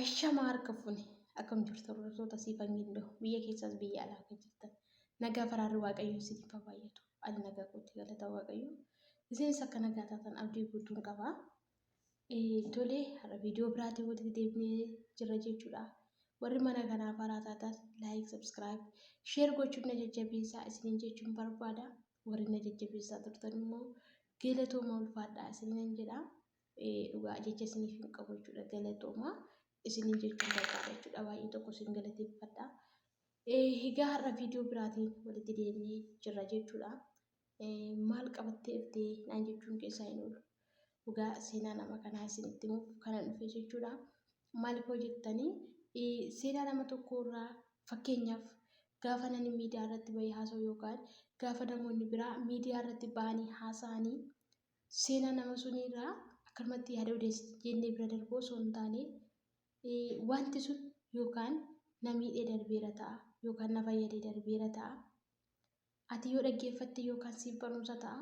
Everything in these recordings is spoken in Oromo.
Ashama harka fuune akkam jirtu hordoftoota siifan gindoo biyya keessaas biyya alaa kan jirtan nagaa faraarri waaqayyoo isiniif haa baay'atu ani nagaa kootti galata waaqayyoo isinis akka nagaa taatan abdii guutuun qaba. Tolee har'a viidiyoo biraatiin walitti deebinee jirra jechuudha. Warri mana kanaaf haaraa taatan laayik sabskiraayib sheer gochuun na jajjabeessaa isiniin jechuun barbaada. Warri na jajjabeessaa turtan immoo galatooma ulfaadhaa isiniin jedha. Dhugaa jecha isiniif hin qabu jechuudha. Galatooma isiniin jechuun barbaada jechuudha. Baay'ee tokko isin galateeffadha. Egaa har'a viidiyoo biraatiin walitti deebinee jirra jechuudha. Maal qabattee dhuftee naan jechuun keessaa hin oolu. Dhugaa seenaa nama kanaa isinitti himuuf kanan dhufe jechuudha. Maaliif hoo jettanii seenaa nama tokko irraa fakkeenyaaf gaafa namni miidiyaa irratti bahee haasa'u yookaan gaafa namoonni biraa miidiyaa irratti bahanii haasa'anii seenaa nama sunii irraa akkanumatti yaada odeessiti jennee bira darbuu osoo hin taane wanti sun yookaan na miidhee darbeera ta'a yookaan na fayyadee darbeera ta'a. Ati yoo dhaggeeffatte yookaan siif barumsa ta'a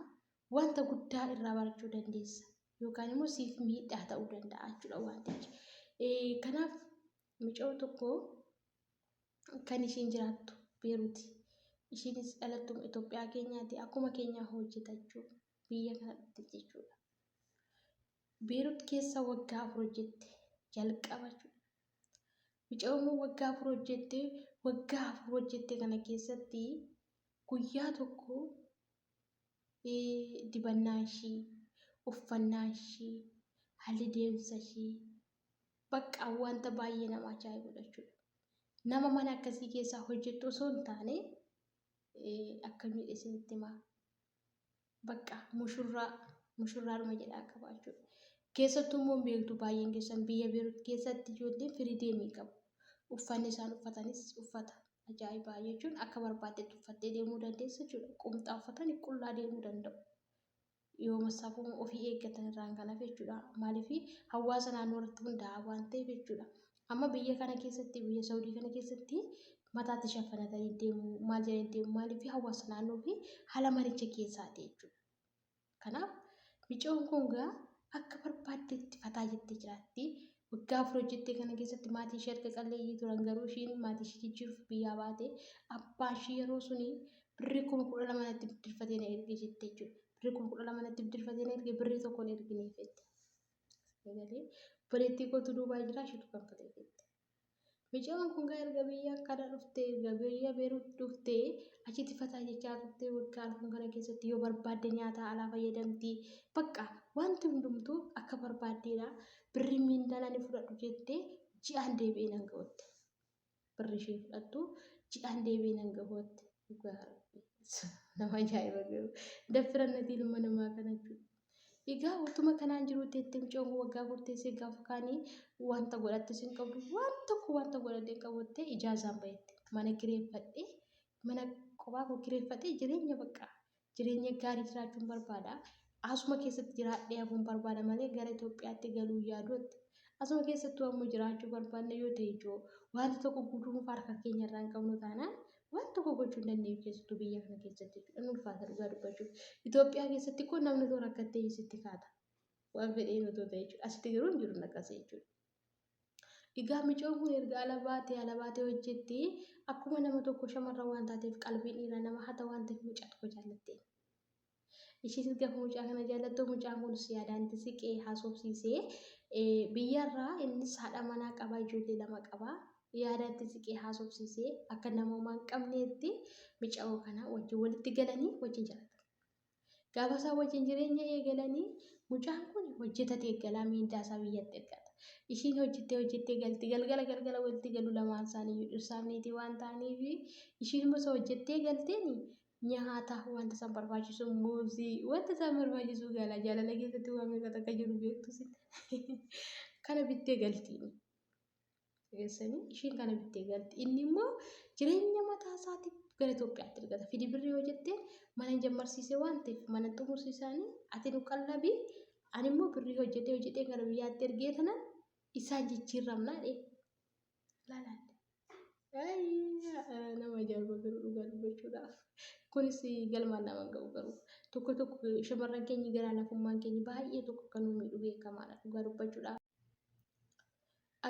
wanta guddaa irraa barachuu dandeessa yookaan immoo siif miidhaa ta'uu danda'a jechuudha wantichi. Kanaaf mucoo tokko kan ishiin jiraattu Beeruuti. Ishiinis dhalattuma Itoophiyaa keenyaati. Akkuma keenyaa hojjetachuu biyya kana dhufte jechuudha. Beerut keessa waggaa 4 hojjette jalqaba jechuudha. Mucayyoon immoo waggaa 4 hojjette waggaa 4 hojjette kana keessatti guyyaa tokko dibannaa ishii, uffannaa ishii, haalli deemsa ishii bakka wanta baay'ee nama ajaa'ibudha jechuudha. Nama mana akkasii keessaa hojjettu osoo hin taane akkamiin isinitti himaa? Bakka mushurraa mushurraadhuma jedhaa qaba jechuudha. Keessattuu immoo beektu baay'een keessan biyya Beerut keessatti ijoolleen firiideemii qabu. Uffanni isaan uffatanis uffata ajaa'ibaa jechuun akka barbaaddetti uffattee deemuu dandeessa jechuudha. Qumxaa uffatanii qullaa deemuu danda'u. Yooma safuu ofii eeggatan irraan kan hafe jechuudha. Maaliif hawaasa naannoo irratti hundaa'a waan ta'eef jechuudha. Amma biyya kana keessatti biyya Saudii kana keessatti mataatti shaffanatanii deemu maal jedhanii deemu maaliif hawaasa naannoo fi haala manicha keessaati jechuudha. Kanaaf micoon kun gaa akka barbaaddetti fataa jettee jiraatti. Waggaa 4 hojjettee kana keessatti maatii ishee harka qalleeyyii turan garuu ishiin maatii ishee jijjiiruuf biyyaa baate abbaan ishii yeroo suni birrii 12,000 natti biddirfatee na erge jette jechuudha. Birrii 12,000 natti biddirfatee na erge birrii tokko hin ergineef jette. Egalee obboleettii kootu duubaa jira ishiitu kanfalee jette. Mucaan kun gaa erga biyya kana dhuftee erga biyya Beerut dhuftee achitti fataa jechaa turte waggaa arfan kana keessatti yoo barbaadde nyaata alaa fayyadamti. Bakka wanti hundumtuu akka barbaaddeedha. Birri miindaan ani fudhadhu jettee ji'aan deebi'ee nan ga'utte. Birri ishee fudhattu ji'aan deebi'ee nan gahuutti. Dhugaa rabbii. Nama ajaa'iba garuu. Daffirannatii ilma namaa kana jechuudha. Egaa utuma kanaan jiruu teettee mucaan kun waggaa 4 teessee gaafa kaanii wanta godhattes hin qabdu waan tokko wanta godhadhe hin qabu jettee ijaazaan bahetti mana kireeffadhee mana kophaa koo kireeffadhee jireenya bakka jireenya gaarii jiraachuun barbaada. Asuma keessatti jiraadhee hafuun barbaada malee gara Itoophiyaatti galuu yaadu jette. Asuma keessattuu ammoo jiraachuu barbaanna yoo ta'e ijoo wanta tokko guduunfaa harka keenya irraa hin qabnu taanaan waan tokko gochuu hin dandeenyu keessattuu biyya kana keessatti jechuudha. Ni ulfaata dhugaa dubbachuuf. Itoophiyaa keessatti koo namni otoo rakkattee sitti kaata. Waan fedheen otoo ta'e jechuudha. Asitti garuu hin jiru akkasii jechuudha. Egaa micoon kun erga ala baatee ala baatee hojjetti akkuma nama tokko shamarran waan taateef qalbiin dhiiraa nama hata waan ta'eef mucaa tokko jaallatte. Ishiinis gaafa mucaa kana jaallattu mucaan kunis yaadaan itti siqee haasofsiisee biyyarraa innis haadha manaa qaba ijoollee 2 qaba. Yaadaan itti siqee haasofsiisee akka nama homaa hin qabneetti mica'oo kana wajjin walitti galanii wajjin jiraatan. Gaafa isaan wajjin jireenya eegalanii mucaan kun hojjetatee galaa miindaa isaa biyyatti ergata. Ishiin hojjettee hojjettee galti galgala galgala walitti galu lamaan isaanii dhirsaaf niitii waan ta'aniif ishiin immoo isa hojjettee galteen nyaata wanta isaan barbaachisu muuzii wanta isaan barbaachisu gala jaalala keessatti waan meeqa takka jiru beektu sin kana bittee galtiin geessanii ishiin kana bittee galti inni immoo jireenya mataa isaatiif gara Itoophiyaatti ergata fidi birrii yoo jetteen mana jammarsiisee waan ta'eef mana xumursiisaanii ati nu qallabii ani immoo birrii hojjetee hojjetee gara biyyaatti ergee tanan isaan jijjiirramnaa dhee Laalaalle. Nama ajaa'iba garuu dhugaa dubbachuudhaaf. Kunis galmaan nama hin ga'u garuu. Tokko tokko shamarran keenya garaa lafummaan keenya baay'ee tokko kan nu miidhu beekamaadha dhugaa dubbachuudhaaf.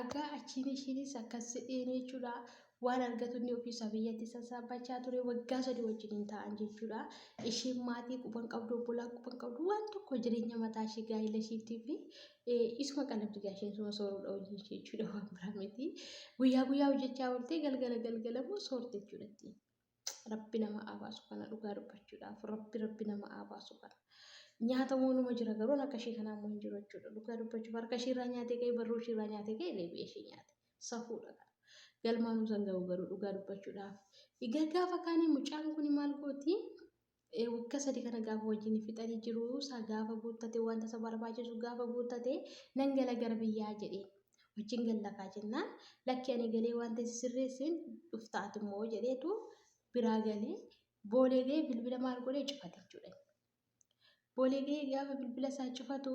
Egaa achiin ishiinis akkas jedheen jechuudha. Waan argatu inni ofiisaa biyyatti sassaabbachaa ture waggaa 3 wajjin ta'an jechuudha. Ishiin maatii quban qabdu, obbolaa quban qabdu, waan tokko jireenya mataa ishee gaa'ela ishiitii fi isuma qalabdi gaa isheen suma sooruudha hojiin ishee jechuudha waan biraa miti. Guyyaa guyyaa hojjechaa ooltee galgala galgala immoo soorte jechuudha ittiin. Rabbi nama abaasu kana dhugaa dubbachuudhaaf rabbi rabbi nama abaasu kana. Nyaata numa jira garuu akka ishee kanaa immoo hin jiru jechuudha. Dhugaa dubbachuuf harka ishee irraa nyaatee ka'ee barruu ishee irraa nyaatee ka'ee deebi'ee ishee nyaate. Safuudha kana. Galmaan nuusan ga'u garuu dhugaa dubbachuudhaaf. Egaa gaafa kaanii mucaan kun maal gooti? Waggaa 3 kana gaafa wajjin fixanii jiru isaa gaafa guuttate wanta isa barbaachisu gaafa guuttate nan gala gara biyyaa jedheen. Wajjin gallakaa jennaan lakki ani galee wanta si sirreessin dhuftaati immoo jedheetu biraa galee boolee ga'ee bilbila maal godhee cufate jechuudha. Boolee ga'ee gaafa bilbila isaa cufatu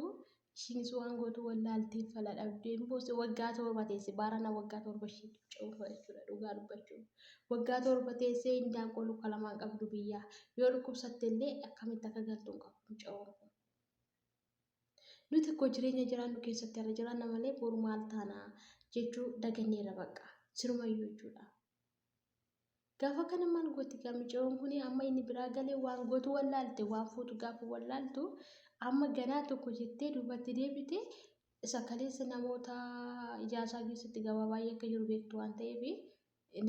ishiinis waan gootu wallaaltee fala dhabdee hin boosse waggaa 7 teesse baarana waggaa 7 ishee ce'uufa jechuudha dhugaa dubbachuuf. Waggaa 7 teessee indaanqoo luka lamaan qabdu biyyaa yoo dhukkubsatte illee akkamitti akka galtu hin qabdu mucayoon kun. Nuti akkoo jireenya jiraannu keessatti har'a jiraanna malee boru maal taana jechuu daganneerra bakka sirumayyuu jechuudha. Gaafa kana maal gooti gaa mucayoon kun amma inni biraa galee waan gootu wallaalte waan fuutu gaafa wallaaltu amma ganaa tokko jettee duubatti deebite isa kaleessa namoota ijaarsaa keessatti gabaa baay'ee akka jiru beektu waan ta'eef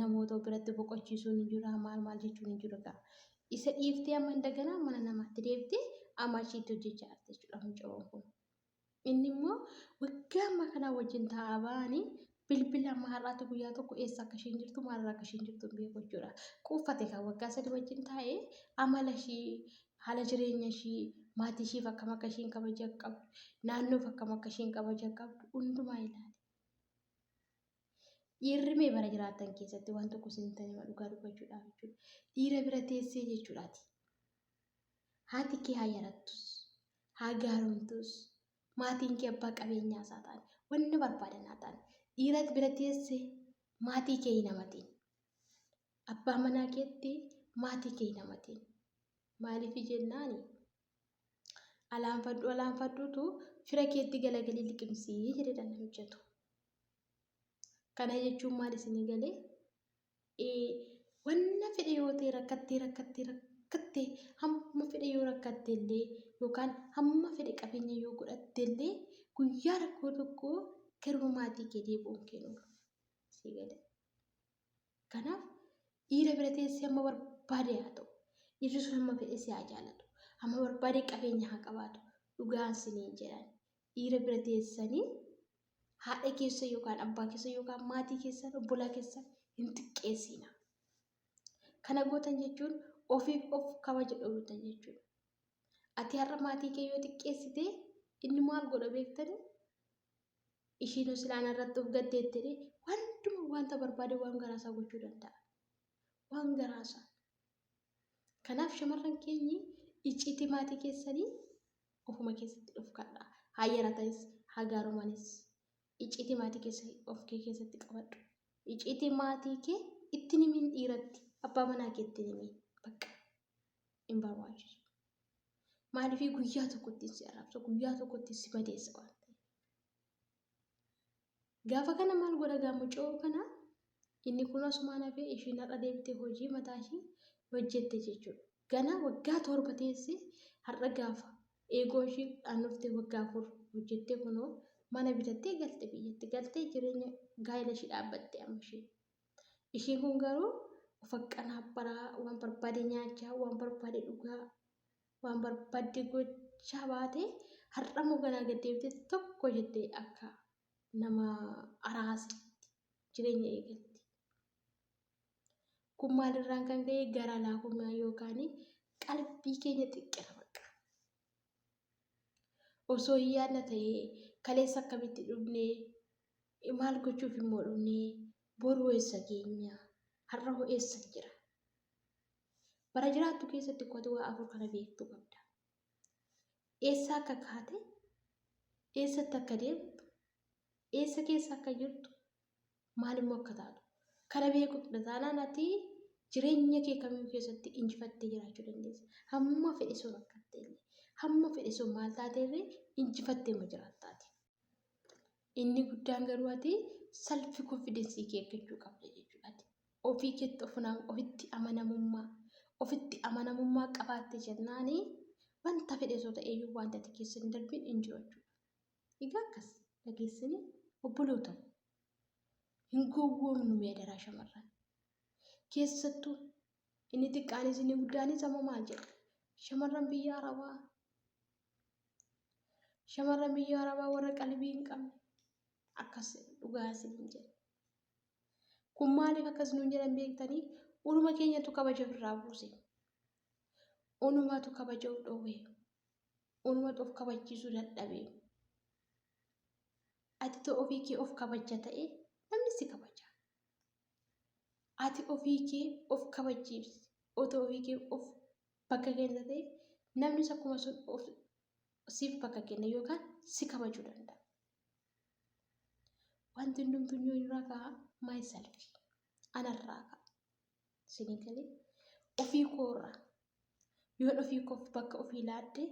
namoota biratti boqochiisuun hin jiru maal maal jechuun hin jiru gaa. Isa dhiiftee amma indaganaa mana namaatti deebitee amma achitti hojjechaa jirti jechuudha mucayoon kun. Inni immoo waggaa ammaa kanaa wajjin taa'aa ba'anii bilbila amma har'aatti guyyaa tokko eessa akka isheen jirtu maalirra akka isheen jirtu hin beeku jechuudha. Quuffate kan waggaa 3 wajjin taa'ee amala ishii haala jireenya ishii maatii ishiif akkam akka isheen kabaja qabdu naannoof akkam akka isheen kabaja qabdu hundumaa ilaale. Dhiirri mee bara jiraattan keessatti waan tokko isin ta'e dhugaa dubbachuudhaaf jechuudha. Dhiira bira teessee jechuudhaati. Haati kee haa yarattus, haa gaaromtus, maatiin kee abbaa qabeenyaa isaa ta'an, wanna barbaadan haa ta'an. Dhiira bira teessee maatii kee hin hamatiin. Abbaa manaa keetti maatii kee hin hamatiin. Maaliif jennaani? Alaanfadhu alaanfadhuutu fira keetti galagalii liqimsii jedhedha namichatu. Kana jechuun maal isinii galee? Wanna fedhe yoo ta'e rakkattee rakkattee rakkattee hamma fedhe yoo rakkatte illee yookaan hamma fedhe qabeenya yoo godhatte illee guyyaa rakkoo tokko garuma maatii kee deebi'uun kee oolu. Sii galee. Kanaaf dhiira bira teessee hamma barbaade haa ta'u. Dhiirri sun hamma fedhe si haa jaalatu. Hamma barbaade qabeenya haa qabaatu. Dhugaan siniin jedhan. Dhiira bira teessanii haadha keessa yookaan abbaa keessa yookaan maatii keessan obbolaa keessan hin xiqqeessiina. Kana gootan jechuun ofiif of kabaja dhowwitan jechuudha. Ati har'a maatii kee yoo xiqqeessite inni maal godha beektanii? Ishiin silaan irratti of gaddeettee wantuma wanta barbaade waan garaasaa gochuu danda'a. Waan garaasaa. Kanaaf shamarran keenyi icciitii maatii keessanii ofuma keessatti dhofkadha. Haa yaratanis haa gaaromanis icciitii maatii keessa of kee keessatti qabadhu. Icciitii maatii kee itti himin dhiiratti abbaa manaa kee itti himin bakka hin barbaachisu. Maaliif guyyaa tokkotti si arrabsa guyyaa tokkotti si madeessa waan ta'eef. Gaafa kana maal godha gaa mucoo kana inni kun asumaan hafee ishiin har'a deebitee hojii mataa ishii hojjette jechuudha. Ganaa waggaa 7 teessee har'a gaafa eegoo ishii dhaannoftee waggaa 4 hojjettee kunoo mana bitattee galte biyyatti galtee jireenya gaa'ela ishii dhaabbatte amma isheen. Ishiin kun garuu of aqqanaabbaraa waan barbaade nyaachaa waan barbaade dhugaa waan barbaadde gochaa baate har'a immoo ganaa gad deebitee tokko jettee akka nama araasitti jireenya eegalti. Kun maalirraan kan ka'e gara laafummaa yookaan qalbii keenya xiqqira bakka. Osoo hin yaadna ta'ee kaleessa akkamitti dhufnee maal gochuuf immoo dhufnee boru eessa geenya har'a hoo eessa jira. Bara jiraattu keessatti qotu waa afur kana beektuu qabda. Eessa akka kaate, eessatti akka deemtu, eessa keessa akka jirtu, maal immoo akka taatu. Kana beekuu qabda. Taanaan ati jireenya kee kamiyyuu keessatti injifattee jiraachuu dandeessa. Hamma fedhe sun rakkatte illee, hamma fedhe sun maal taate illee injifattee ma jiraattaati. Inni guddaan garuu ati self confidence kee eeggachuu qabda jechuudha. Ati ofii keetti ofitti amanamummaa ofitti amanamummaa qabaatte jennaani wanta fedhe osoo ta'eeyyuu wanta ati keessa hin darbin hin jiru jechuudha. Egaa akkas dhageessanii obboloota hin gowwoomnu mee adaraa shamarran. Keessattuu inni xiqqaanis inni guddaanis amma maal jedha? Shamarran biyya Arabaa Shamarran biyya Arabaa warra qalbii hin qabne akkas dhugaa isiniin jedha. Kun maaliif akkas nuun jedhan beektanii? Unuma keenyatu kabaja ofirraa buuse. Unumatu kabaja of dhoowwe. Unumatu of kabachiisuu dadhabe. Ati too ofii kee of kabaja ta'e namni si kabaja. Ati ofii kee of kabachiifsi. Otoo ofii kee of bakka kenna ta'e namnis akkuma sun of siif bakka kenna yookaan si kabajuu danda'a. Wanti hundumtuu eenyurraa ka'a? Myself. Anarraa ka'a. Isinii galee ofii koorraa yoon ofii koof bakka ofii laadde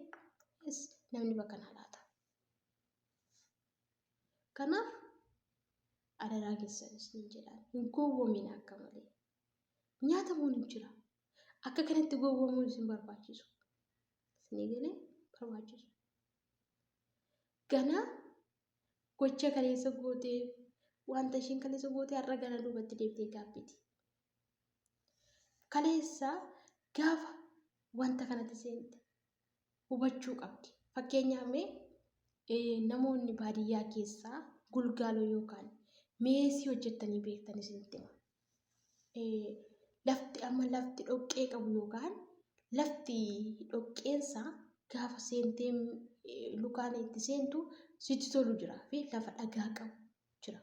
yes, namni bakka naa laata. Kanaaf adaraa keessan isiniin jedhaan hin gowwoomina akka malee. Nyaatamuun hin jira. Akka kanatti gowwoomuun isin barbaachisu. Isinii galee barbaachisu. Ganaa gocha kaleessa gootee wanta ishiin kaleessa gootee har'a gana duubatti deebitee gaabbiti. Kaleessa gaafa wanta kanatti seente hubachuu qabdi. Fakkeenyaaf mee namoonni baadiyyaa keessaa gulgaaloo yookaan meesii hojjettanii beektan isinitti hima. Lafti amma lafti dhoqqee qabu yookaan lafti dhoqqeensa gaafa seentee lukaan itti seentu sitti tolu jira fi lafa dhagaa qabu jira.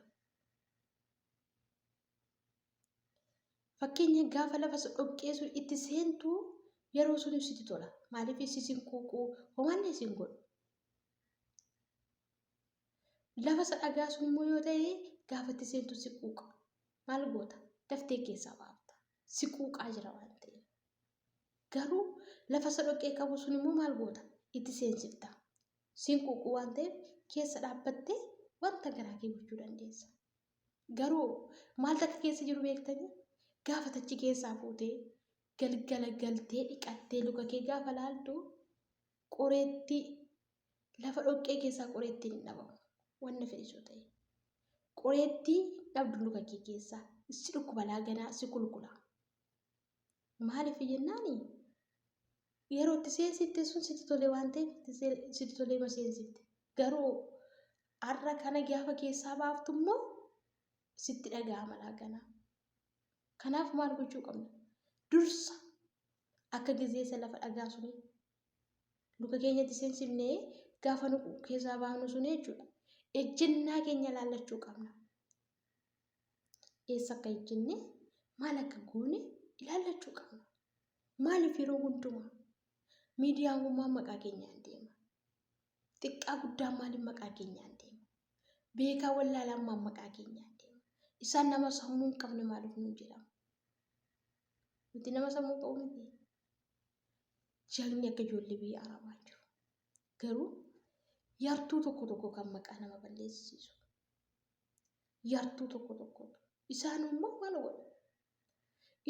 Fakkeenya gaafa lafa dhoqqee sun itti seentu yeroo sun sitti tola. Maaliif si sin quuquu homaanne sin godhu. Lafa isa dhagaa sun immoo yoo ta'e gaafa itti seentu si quuqa. Maal goota? Daftee keessaa baafta. Si quuqaa jira waan ta'eef. Garuu lafa isa dhoqqee qabu sun immoo maal goota? Itti seensifta. Sin quuquu waan ta'eef keessa dhaabbattee wanta garaa kee gochuu dandeessa. Garuu maaltu akka keessa jiru beektanii? Gaafa tachi keessaa fuutee galgala galtee dhiqattee luka kee gaafa laaltu qoreettii lafa dhoqqee keessaa qoreettiin hin dhabamu. Wanna fedhisoo ta'e. Qoreettii dhabdu luka kee keessaa si dhukkuba laaganaa si kulkula. Maaliif jennaani yeroo itti seensifte sun sitti tole waan ta'eef sitti tolee ma seensifte. Garuu har'a kana gaafa keessaa baaftu immoo sitti dhaga'ama laaganaa. Kanaaf maal gochuu qabna? Dursa akka gizeessa lafa dhagaa suni luka keenyatti seensifnee gaafa nu keessaa baafnu sun jechuudha. Ejjennaa keenya ilaallachuu qabna. Eessa akka ejjenne maal akka goone ilaallachuu qabna. Maaliif yeroo hundumaa miidiyaan kun maal maqaa keenyaan deema? Xiqqaa guddaan maaliif maqaa keenyaan deema? Beekaa wallaalaan maal maqaa keenyaan deema? Isaan nama sammuu hin qabne maaliif nuun jedhama? Nuti nama sammuu qabu miti. Jagni akka ijoollee biyya Arabaa jiru. Garuu yartuu tokko tokko kan maqaa nama balleessisu. Yartuu tokko tokkotu. Isaan immoo maal godhu?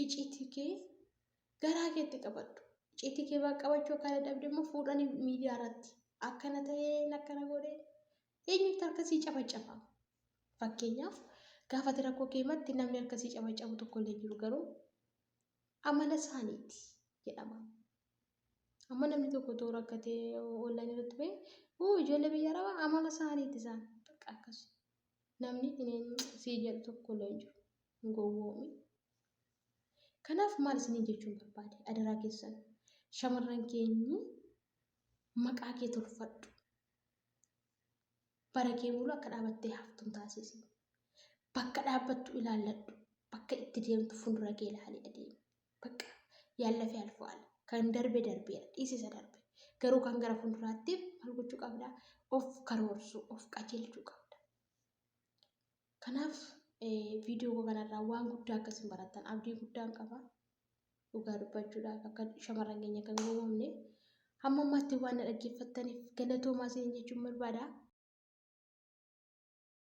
Iciitii kee garaa keetti qabadhu. Iciitii kee qabachuu akka dadhabde immoo fuudhanii miidiyaa irratti akkana ta'een akkana godheen eenyutti harka sii cabacafa. Fakkeenyaaf gaafa ati rakkoo kee himatti namni harka sii cabacabu tokko illee jiru garuu amala isaaniiti jedhama. Amma namni tokko otoo rakkatee online irratti ba'e uu ijoollee biyya arabaa amala isaaniiti isaan bakka akkas namni sii jedhu tokko illee hin jiru hin gowwoomi. Kanaaf maal isinii jechuun barbaade adaraa keessan shamarran keenyi maqaa kee tolfadhu. Bara kee mulu akka dhaabattee haftu hin taasisi. Bakka dhaabbattu ilaalladhu. Bakka itti deemtu fuuldura kee ilaalii adeemi. Bakka yaallafe alfu'aal kan darbe darbeera dhiisisa darbe. Garuu kan gara fuulduraattiif maal gochuu qabda? Of karoorsuu, of qajeelchuu qabda. Kanaaf viidiyoo koo kanarraa waan guddaa akkasiin barattan abdii guddaan qaba. Dhugaa dubbachuudhaaf akka shamarran keenya kan gowwoomne hamma ammaatti waan na dhaggeeffattaniif galatoomaa isin jechuun barbaada.